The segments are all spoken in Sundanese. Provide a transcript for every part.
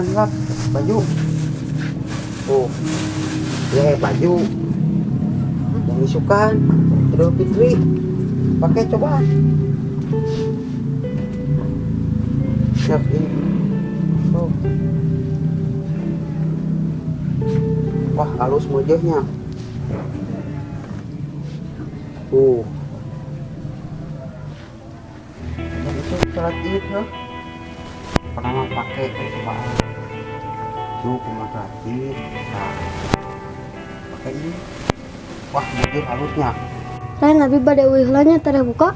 Cobaan lap baju. Tuh. Ya baju. Yang disukan Idul Fitri. Pakai cobaan. Siap ini. Tuh. Wah, halus mojehnya. Tuh. Ini itu sholat Id loh. Pernah pakai cobaan. Tuh kumaha Id. Nah, pakai ini. Wah, mojeh halusnya. Lain abi bade uih nya tereh buka.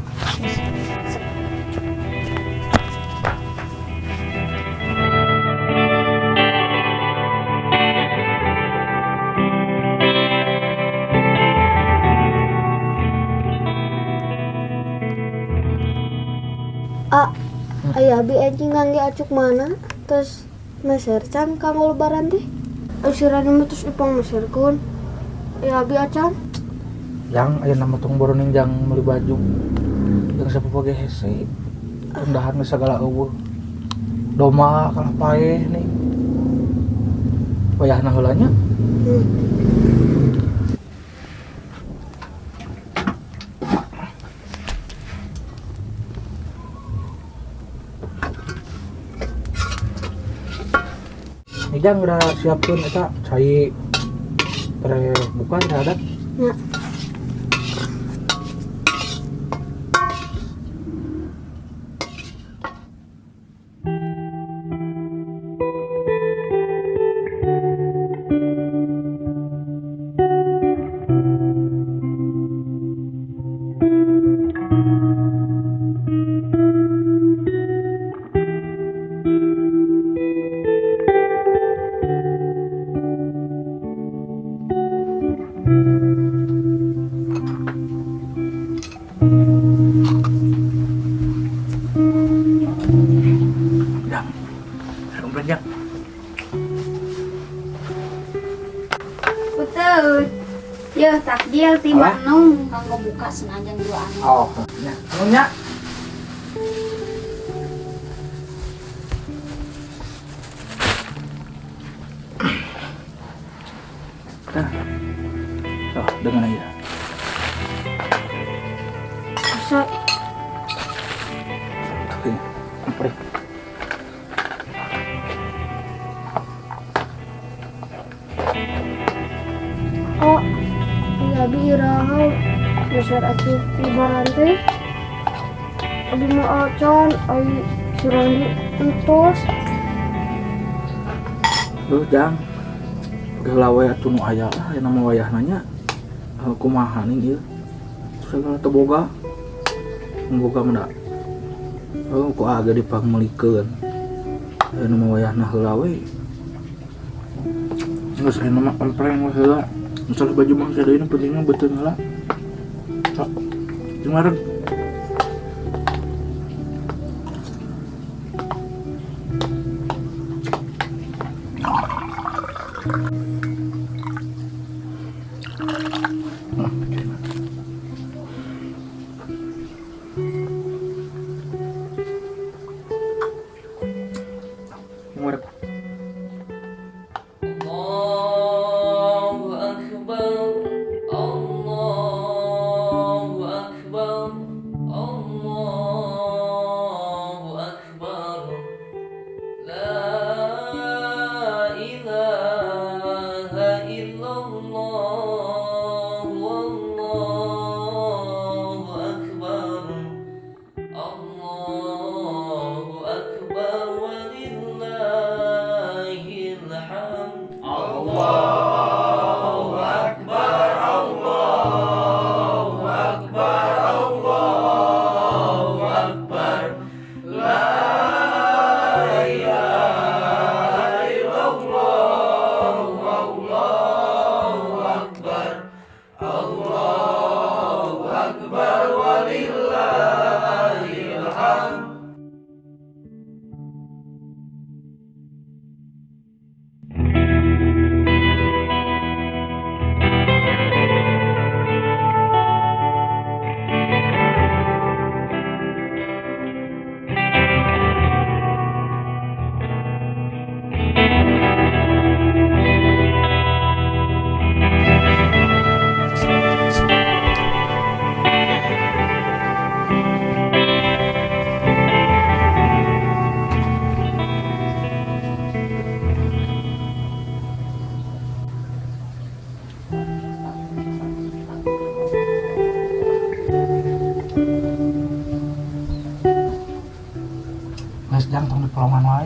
Aya abi anjing ngangge acuk mana terus meser can kanggo lebaran teh. Usiran mah terus ipang meserkeun. Aya abi acan. Yang aya nama tong boroning jang meuli baju. Jeung sapopoe ge hese. Rendahan geus sagala eueuh. Doma kalah paeh nih. Wayahna heula nya. Jang udah siapkeun eta cai tere buka terhadap ya. Betul. Ya takjil ti Manung kanggo buka senajan dua anu. Oh, nya. Nya. Nah. Oh, dengan aja. Bisa. Oke. Ampre. Oh, abi iraha meser acuk lebaran teh. Abi mah acan, ai si Randi entos. Duh, Jang. Geus we atuh nu aya lah aya nama wayahna nya. Kumaha ning ieu? Segala teu boga. Boga mah da. Oh, ku aga dipangmelikeun. Aya nama wayahna heula we. Geus aya nama empreng we heula. Masalah baju mah deui nu penting mah beuteung heula. Sok. Jeung mareg.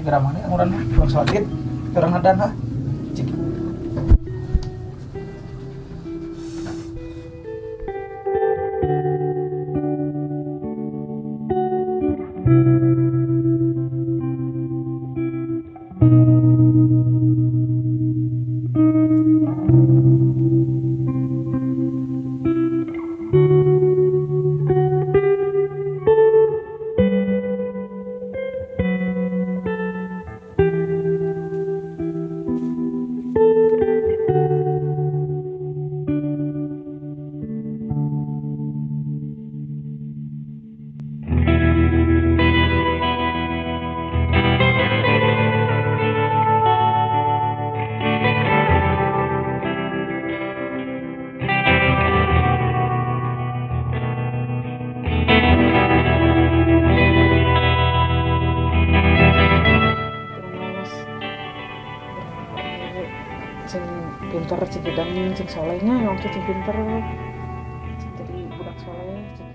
Gara mana urang urang salat Id, urang ngadan ha. Cik. Cing pinter, cing hidang, cing solehnya, yang cing pinter, cing jadi budak soleh. Cing.